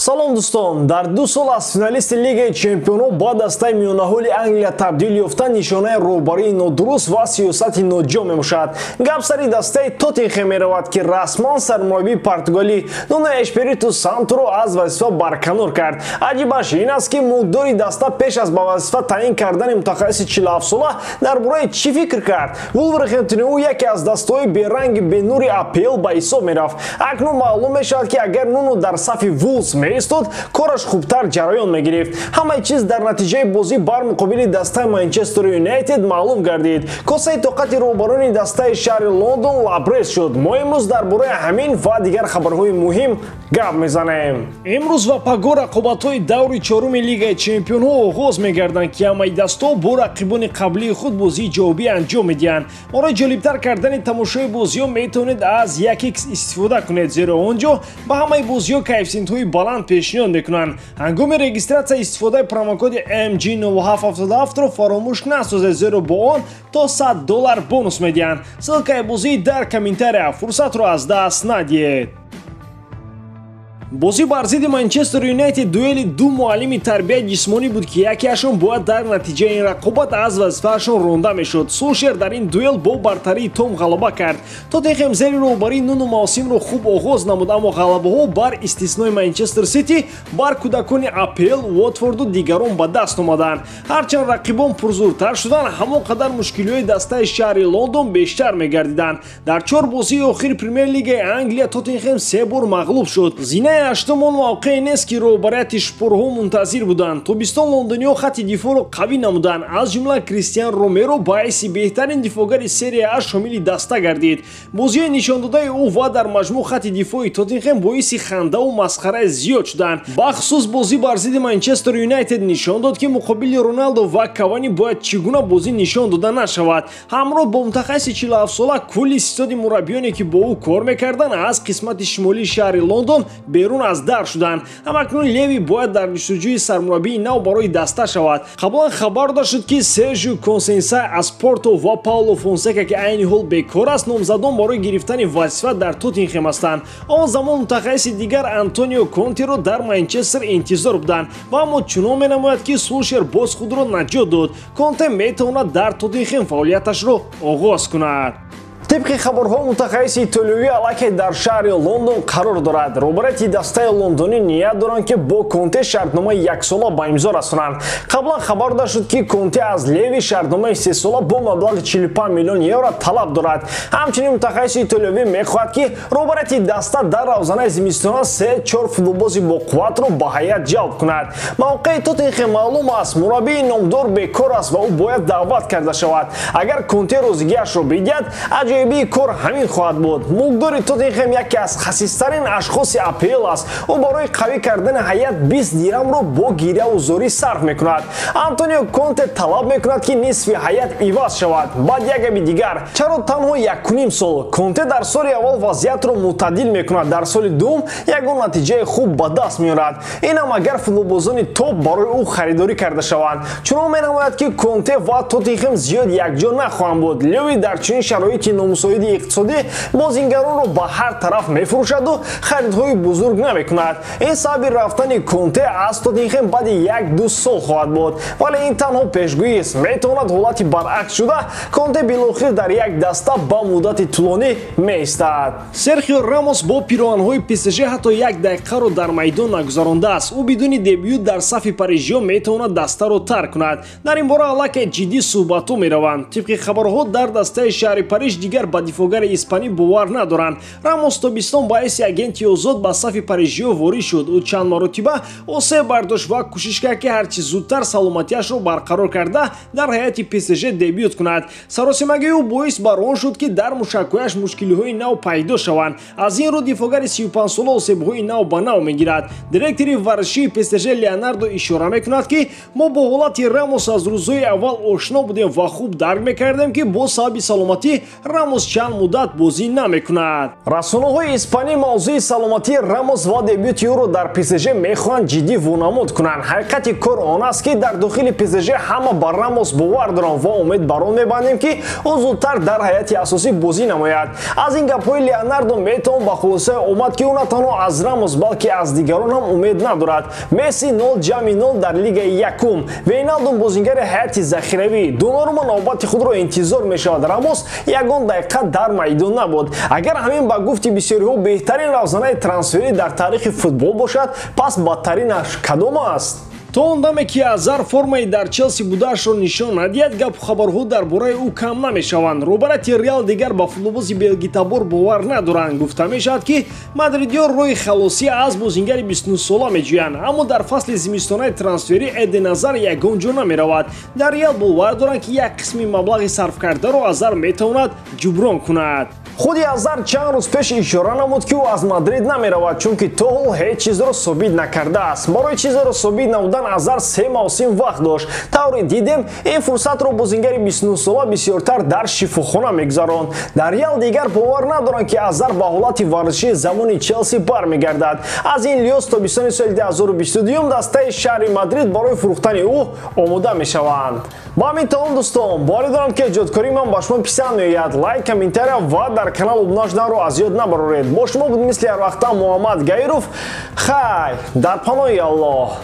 Салом дӯстон, дар 2 сол аз финалисти Лигаи чемпионҳо ба дастаи миёнаҳоли Англия табдил ёфтан нишонаи роҳбарии нодуруст ва сиёсати ноҷо мебошад. Гап сари дастаи Тоттенхем меравад, ки расман сармураббии португалӣ Нуно Эшпириту Сантуро аз вазифа барканор кард. Аҷибаш ин аст, ки мулкдори даста пеш аз ба вазифа таъин кардани мутахассиси 47-сола дар бораи чӣ фикр кард? Вулверхемптони ӯ яке аз дастаҳои беранги бенури АПЛ ба ҳисоб мерафт. Акнун маълум мешавад, ки агар Нуно дар сафи Вулс меистод, кораш хубтар ҷараён мегирифт. Ҳамаи чиз дар натиҷаи бозӣ бар муқобили дастаи Манчестер Юнайтед маълум гардид. Косаи тоқати роҳбарони дастаи шаҳри Лондон лабрез шуд. Мо имрӯз дар бораи ҳамин ва дигар хабарҳои муҳим гап мезанем. Имрӯз ва паго рақобатҳои даври чоруми Лигаи чемпионҳо оғоз мегарданд, ки ҳамаи дастҳо бо рақибони қаблии худ бозии ҷавобӣ анҷом медиҳанд. Барои ҷолибтар кардани тамошои бозиҳо метавонед аз 1x истифода кунед, зеро он ҷо ба ҳамаи бозиҳо коэффисиентҳои баланд пешниҳод мекунанд. Ҳангоми регистратсия истифодаи промокоди MG9777-ро фаромӯш насозед, зеро бо он то $100 бонус медиҳанд. Ссылкаи бозӣ дар комментария, фурсатро аз даст надиҳед. Бозӣ бар зидди Манчестер Юнайтед дуэли ду муаллими тарбияи ҷисмонӣ буд, ки якеашон бояд дар натиҷаи ин рақобат аз вазифаашон ронда мешуд. Сулшер дар ин дуэл бо бартарии том ғалаба кард. Тоттенхем зери роҳбарии Нуно мавсимро хуб оғоз намуд, аммо ғалабаҳо бар истиснои Манчестер Сити бар кӯдакони АПЛ, Уотфорду дигарон ба даст омаданд. Ҳарчанд рақибон пурзӯртар шуданд, ҳамон қадар мушкилиҳои дастаи шаҳри Лондон бештар мегардиданд. Дар чор бозии охири Премер-лигаи Англия Тоттенхем се бор мағлуб шуд. Зинаи ҳаштум он мавқее нест, ки роҳбарияти шпорҳо мунтазир буданд. Тобистон лондониҳо хатти дифоъро қавӣ намуданд, аз ҷумла Кристиан Ромеро ба ҳайси беҳтарин дифоъгари Серия А шомили даста гардид. Бозиҳои нишондодаи ӯ ва дар маҷмӯъ хатти дифои Тоттенхем боиси хандаву масхараи зиёд шуданд. Бахусус бозӣ бар зидди Манчестер Юнайтед нишон дод, ки муқобили Роналдо ва Кавани бояд чӣ гуна бозӣ нишон дода нашавад. Ҳамроҳ бо мутахассиси 47-сола кулли ситоди мураббиёне, ки бо ӯ кор мекарданд, аз қисмати шимолии шаҳри Лондон берун аз дар шуданд. Ҳамакнун Леви бояд дар ҷустуҷӯи сармураббии нав барои даста шавад. Қаблан хабар дода шуд, ки Сержио Консейсао аз Порто ва Пауло Фонсека, ки айни ҳол бекор аст, номзадон барои гирифтани вазифа дар Тоттенхем ҳастанд. Он замон мутахассиси дигар Антонио Контеро дар Манчестер интизор буданд ва аммо чунон менамояд, ки Сулшер боз худро наҷот дод. Конте метавонад дар Тоттенхем фаъолияташро оғоз кунад. Тибқи хабарҳо, мутахассиси итолиёвӣ аллакай дар шаҳри Лондон қарор дорад. Роҳбарияти дастаи лондонӣ ният доранд, ки бо Конте шартномаи яксола ба имзо расонанд. Қаблан хабар дода шуд, ки Конте аз Леви шартномаи сесола бо маблағи 45 миллион евро талаб дорад. Ҳамчунин мутахассиси итолиёвӣ мехоҳад, ки роҳбарияти даста дар равзанаи зимистона се-чор футболбози боқувватро ба ҳайат ҷалб кунад. Мавқеи Тоттенхем маълум аст: мураббии номдор бекор аст ва ӯ бояд даъват карда шавад. Агар Конте розигиашро бидиҳад, аҷоибии кор ҳамин хоҳад буд. Мулкдори Тоттенхем яке аз хасистарин ашхоси АПЛ аст. Ӯ барои қавӣ кардани ҳайат 20 дирамро бо гиряву зорӣ сарф мекунад. Антонио Конте талаб мекунад, ки нисфи ҳайат иваз шавад. Баъд як габи дигар: чаро танҳо 1,5 сол? Конте дар соли аввал вазъиятро мӯътадил мекунад, дар соли дуюм ягон натиҷаи хуб ба даст меорад, инам агар футболбозони топ барои ӯ харидорӣ карда шаванд. Чунон менамояд, ки Конте ва Тоттенхем зиёд якҷо нахоҳанд буд. Леви дар чунин шароити номусоиди иқтисодӣ бозингаронро ба ҳар тараф мефурӯшаду харидҳои бузург намекунад. Ин сабаби рафтани Конте аз Тоттенхем баъди як-ду сол хоҳад буд. Вале ин танҳо пешгӯист, метавонад ҳолати баръакс шуда, Конте билохир дар як даста ба муддати тӯлонӣ меистад. Серхио Рамос бо пироҳанҳои ПСЖ ҳатто як дақиқаро дар майдон нагузарондааст. Ӯ бидуни дебют дар сафи парижиё метавонад дастаро тарк кунад. Дар ин бора аллакай ҷиддӣ суҳбатҳо мераванд. Тибқи хабарҳо, дар дастаи шаҳри Париж дигар ба дифоъгари испанӣ бовар надоранд. Рамос тобистон ба ҳайси агенти озод ба сафи парижиё ворид шуд. Ӯ чанд маротиба осеб бардошт ва кӯшиш кард, ки ҳарчи зудтар саломатиашро барқарор карда, дар ҳайати ПСЖ дебют кунад. Саросимагии ӯ боис бар он шуд, ки дар мушакҳояш мушкилиҳои нав пайдо шаванд. Аз ин рӯ дифоъгари 35-сола осебҳои нав ба нав мегирад. Директори варзишии ПСЖ Леонардо ишора мекунад, ки мо бо ҳолати Рамос аз рӯзҳои аввал ошно будем ва хуб дарк мекардем, ки бо сабаби саломатӣ Рамос Рамос чанд муддат бозӣ намекунад. Расонаҳои испанӣ мавзӯи саломатии Рамос ва дебюти ӯро дар ПСЖ мехоҳанд ҷиддӣ вонамуд кунанд. Ҳақиқати кор он аст, ки дар дохили ПСЖ ҳама ба Рамос бовар доранд ва умед бар он мебандем, ки ӯ зудтар дар ҳайати асосӣ бозӣ намояд. Аз ин гапҳои Леонардо метавон ба хулосае омад, ки ӯ на танҳо аз Рамос, балки аз дигарон ҳам умед надорад. Месси 0+0 дар лигаи якум, Вейналдум бозингари ҳайати захиравӣ, Донарума навбати худро интизор мешавад. Рамос ягон дақиқа дар майдон набуд. Агар ҳамин ба гуфти бисёриҳо беҳтарин равзанаи трансферӣ дар таърихи футбол бошад, пас бадтаринаш кадом аст? То он даме ки Азар формаи дар Челси будаашро нишон надиҳад, гапу хабарҳо дар бораи ӯ кам намешаванд. Роҳбарияти Реал дигар ба футболбози белгитабор бовар надоранд. Гуфта мешавад, ки мадридиён роҳи халосӣ аз бозингари 29-сола меҷӯянд, аммо дар фасли зимистонаи трансферӣ Эден Азар ягон ҷо намеравад. Дар Реал бовар доранд, ки як қисми маблағи сарфкардаро Азар метавонад ҷуброн кунад. Худи Азар чанд рӯз пеш ишора намуд, ки ӯ аз Мадрид намеравад, чунки то ҳол ҳеҷ чизро собит накардааст. Барои чизеро собит намудан Азар 3 мавсим вақт дошт. Тавре дидем, ин фурсатро бозингари 29-сола бисёртар дар шифохона мегузаронд. Дар Реал дигар бовар надоранд, ки Азар ба ҳолати варзишии замони Челси бармегардад. Аз ин лиҳоз тобистони соли 2022 дастаи шаҳри Мадрид барои фурӯхтани ӯ омода мешаванд. Ба ҳамин тамом, дӯстон, боварӣ дорам, ки эҷодкории ман ба шумо писанд меояд. Лайк, комментария ва дар канал обуна шуданро аз ёд набароред. Бо шумо буд мисли ҳар вақта Муҳаммад Гаиров. Хай, дар паноҳи Аллоҳ.